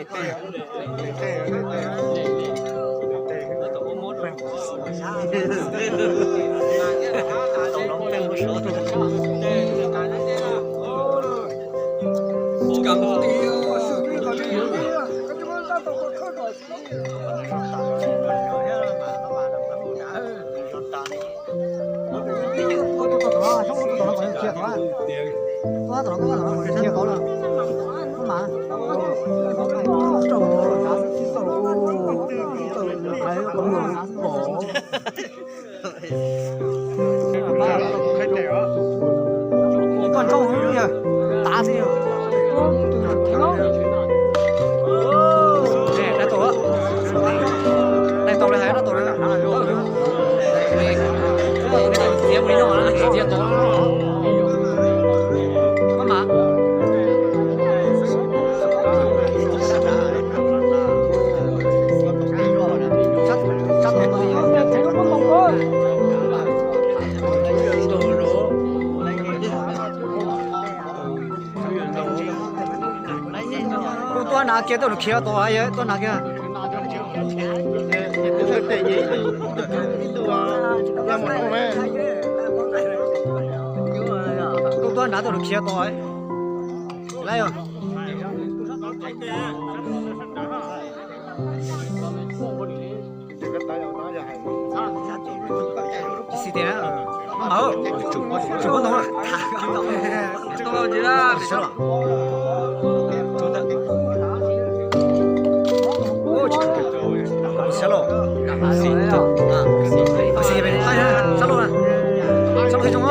Koj nrauj yog tav xwb yog. Dai tau, dai tau li hais, dai tau li. Txiav mus li no, txiav tau. Maj mam. Kuv tuaj hnav kiag, tuaj nrog khiav tau, tuaj hnav kiag. Kuv tuaj hnav, tuaj nrog khiav tau. Lawm yog. Xis tias, maj mam, tsum pob ntoo, siab los, xis, sab laug, sab laug zoo.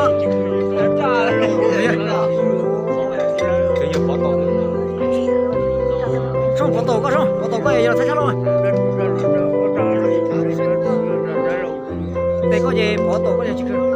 Soo, pov tau koj, soo, pov tau koj yog thaib sab laug. Tes koj ces pov tau koj yog tsis kawg.